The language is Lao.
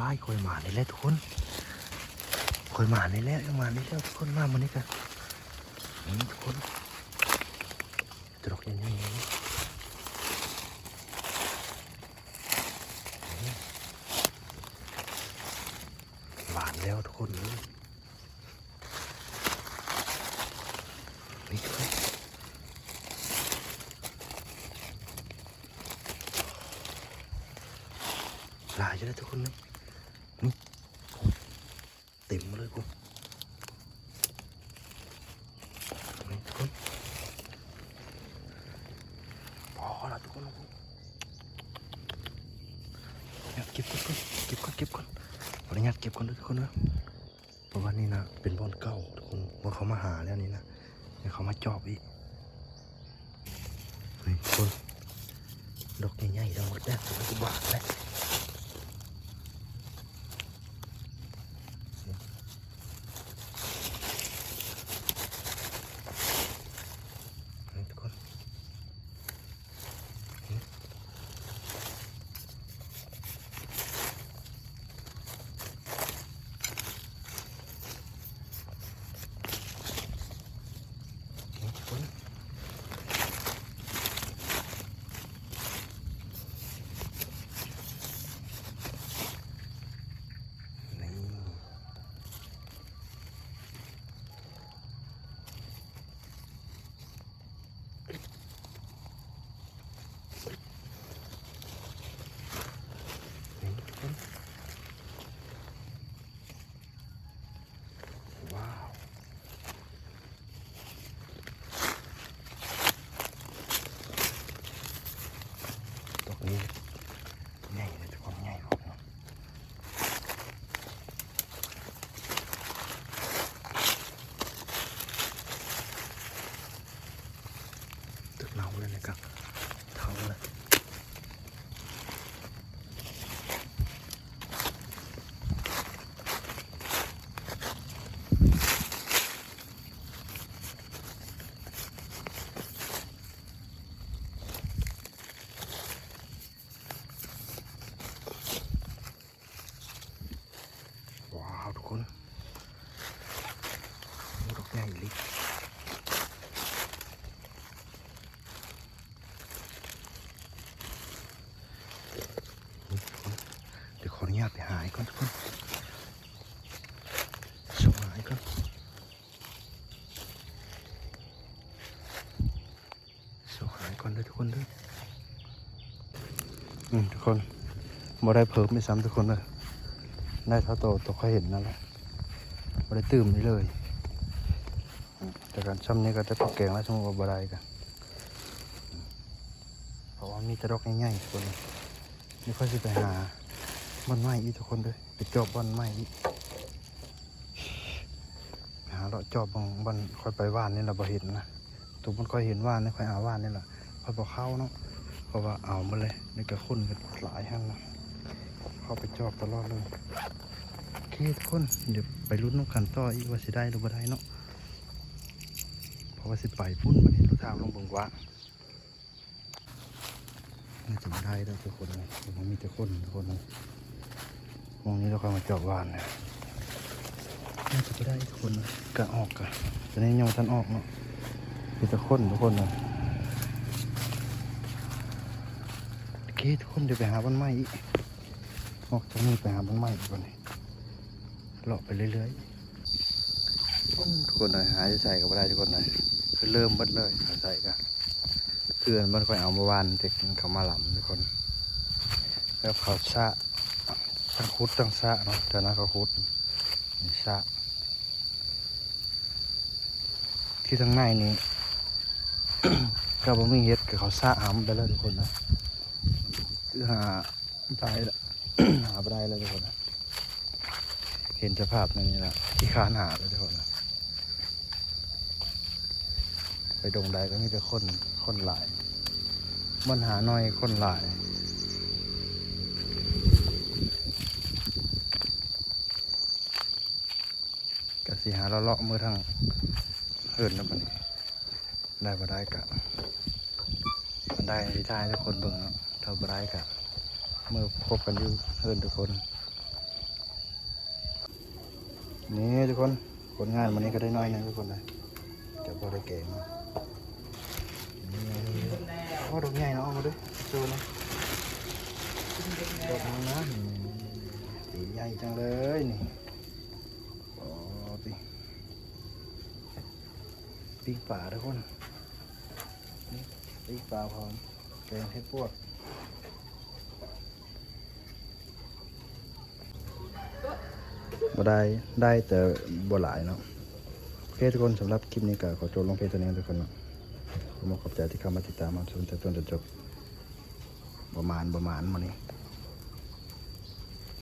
ອ້າຍ ຂ້ອຍມານີ້ແຫຼະທຸກຄົນ ຂ້ອຍມານີ້ແຫຼະ ມານີ້ແລ້ວທຸກຄົນ ມາມື້ນີ້ກະ ນີ້ທຸກຄົນ ດອກໃຫຍ່ໆ ນີ້ ຫວານແລ້ວທຸກຄົນເອີຍ. ນີ້ ຫຼາຍຢູ່ເດ້ທຸກຄົນ ນີ້ ນີ້ ເຕັມມາເລີຍພຸ້ນ ນີ້ທຸກຄົນ ພໍລະທຸກຄົນ ເກັບກ່ອນ ເກັບກ່ອນ ເກັບກ່ອນ ຂໍອະນຸຍາດເກັບກ່ອນເດີທຸກຄົນເດີ. ເພາະວ່ານີ້ນະເປັນບ່ອນເກົ່າທຸກຄົນ ບໍ່ເຂົ້າມາຫາແລ້ວນີ້ນະ ຍັງເຂົ້າມາຈອບອີກ ນີ້ທຸກຄົນ ດອກໃຫຍ່ໆ ດອກແດງ ດອກບານແຫຼະ ນີ້ທຸກຄົນ. ວ້າວ ດອກນີ້ໃຫຍ່ເລີຍທຸກຄົນ ໃຫຍ່ໂພດເນາະ. ເຖິງເນົາແລ້ວນີ້ກະເຖົ້າແລ້ວ. ວ້າວ ທຸກຄົນ ໂອ້ ດອກໃຫຍ່ອີ່ຫຼີ ດຽວຂໍອະນຸຍາດໄປຫາອີກກ່ອນທຸກຄົນ ຊອກຫາອີກກ່ອນ ໂຊຫາຍກ່ອນເດີທຸກຄົນເດີ ອືມ ທຸກຄົນ ບໍ່ໄດ້ເພີ່ມອີກຊ້ຳທຸກຄົນເດີ ໄດ້ເທົ່າໂຕ ໂຕຂ້ອຍເຫັນນັ້ນແຫຼະ ບໍ່ໄດ້ຕື່ມອີກເລີຍ ອືມ ແຕ່ການຊ້ຳນີ້ກໍຈະເຂົ້າແກງແລ້ວ ສົມມຸດວ່າບໍ່ໄດ້ກໍ ອືມ ເພາະວ່າມີແຕ່ດອກໃຫຍ່ໆ ທຸກຄົນ ດຽວຂ້ອຍຊິໄປຫາບ່ອນໃໝ່ອີກທຸກຄົນເດີ ໄປຈອບບ່ອນໃໝ່ອີກ ໄປຫາເລາະຈອບເບິ່ງ ບ່ອນຂ້ອຍໄປຫວ່ານນີ້ລະບໍ່ເຫັນນະ ສົມມຸດຂ້ອຍເຫັນຫວ່ານນີ້ ຂ້ອຍເອົາຫວ່ານນີ້ລະ ຂ້ອຍບໍ່ເຂົ້າເນາະ ເພາະວ່າເອົາໝົດເລີຍ ແລ້ວກໍຄົນກໍຫຼາຍຫັ້ນນະ ເຂົ້າໄປຈອບຕະຫຼອດເລີຍ ໂອເຄທຸກຄົນ ດຽວໄປລຸ້ນນຳກັນຕໍ່ອີກວ່າຊິໄດ້ຫຼືບໍ່ໄດ້ເນາະ ເພາະວ່າຊິໄປພຸ້ນບັດນີ້ ລຸດທາງລົງເບິ່ງວ່າ ໜ້າຈະບໍ່ໄດ້ດອກທຸກຄົນເອີຍ ມັນມີແຕ່ຄົນທຸກຄົນເອີຍ ໝ່ອງນີ້ລະຂ້ອຍມາຈອບຫວ່ານນະ ໜ້າຈະບໍ່ໄດ້ທຸກຄົນເອີຍ ກະອອກກະ ຕອນນີ້ຍັງບໍ່ທັນອອກເນາະ ມີແຕ່ຄົນທຸກຄົນເອີຍ ໂອເຄທຸກຄົນ ດຽວໄປຫາບ່ອນໃໝ່ອີກ ອອກຈາກນີ້ໄປຫາບ່ອນໃໝ່ອີກບັດນີ້ ເລາະໄປເລື້ອຍໆ ໂອ້ ທຸກຄົນເອີຍ ຫາຢູ່ໃສກໍບໍ່ໄດ້ທຸກຄົນເອີຍ ຄືເລີ່ມເບິດເລີຍ ຫາໃສກໍ ຄືອັນບ່ອນຂ້ອຍເອົາເມື່ອວານ ແຕ່ເຂົາມາລຳທຸກຄົນ ແບບເຂົາຊະ ທັງຂຸດທັງຊະເນາະ ແຖວນັ້ນເຂົາຂຸດ ຊະ ທີ່ທາງໃນນີ້ ກໍບໍ່ມີເຫັດ ກໍເຂົາຊະຫຳໄປແລ້ວທຸກຄົນເອີຍ ຄືຫາ ໄດ້ລະ ຫາບໍ່ໄດ້ແລ້ວທຸກຄົນ ເຫັນສະພາບແນວນີ້ລະ ຂີ້ຄ້ານຫາແລ້ວທຸກຄົນ ໄປດົງໃດກໍມີແຕ່ຄົນ ຄົນຫຼາຍ ມັນຫາໜ້ອຍຄົນຫຼາຍ ກະຊິຫາເລາະໆເມືອທາງເຮືອນນຳບັດນີ້ ໄດ້ບໍ່ໄດ້ກະ ຄັນໄດ້ຊິຖ່າຍໃຫ້ທຸກຄົນເບິ່ງເນາະ ຖ້າບໍ່ໄດ້ກະເມືອພົບກັນຢູ່ເຮືອນທຸກຄົນ ນີ້ທຸກຄົນ ຜົນງານມື້ນີ້ກໍໄດ້ໜ້ອຍໜຶ່ງທຸກຄົນນະ ຈະບໍ່ໄດ້ແກງເນາະ. ນີ້ ໂອ້ ດອກໃຫຍ່ເນາະ ເອົາມາເດີ ໂຊນະ ດອກໜຶ່ງນະ. ນີ້ ຕີນໃຫຍ່ຈັງເລີຍນີ້. ໂອ້ ຕິ ປີ້ງປາທຸກຄົນ ນີ້ ປີ້ງປາພ້ອມ ແກງເຫັດປວກ. ບໍ່ໄດ້ ໄດ້ແຕ່ບໍ່ຫຼາຍເນາະ. ໂອເຄທຸກຄົນ ສຳລັບຄລິບນີ້ກໍຂໍຈົບລົງພຽງເທົ່ານີ້ທຸກຄົນເນາະ. ຂໍຂອບໃຈທີ່ເຂົ້າມາຕິດຕາມຮັບຊົມແຕ່ຕົ້ນຈົນຈົບ. ບໍ່ໝານ ບໍ່ໝານມື້ນີ້.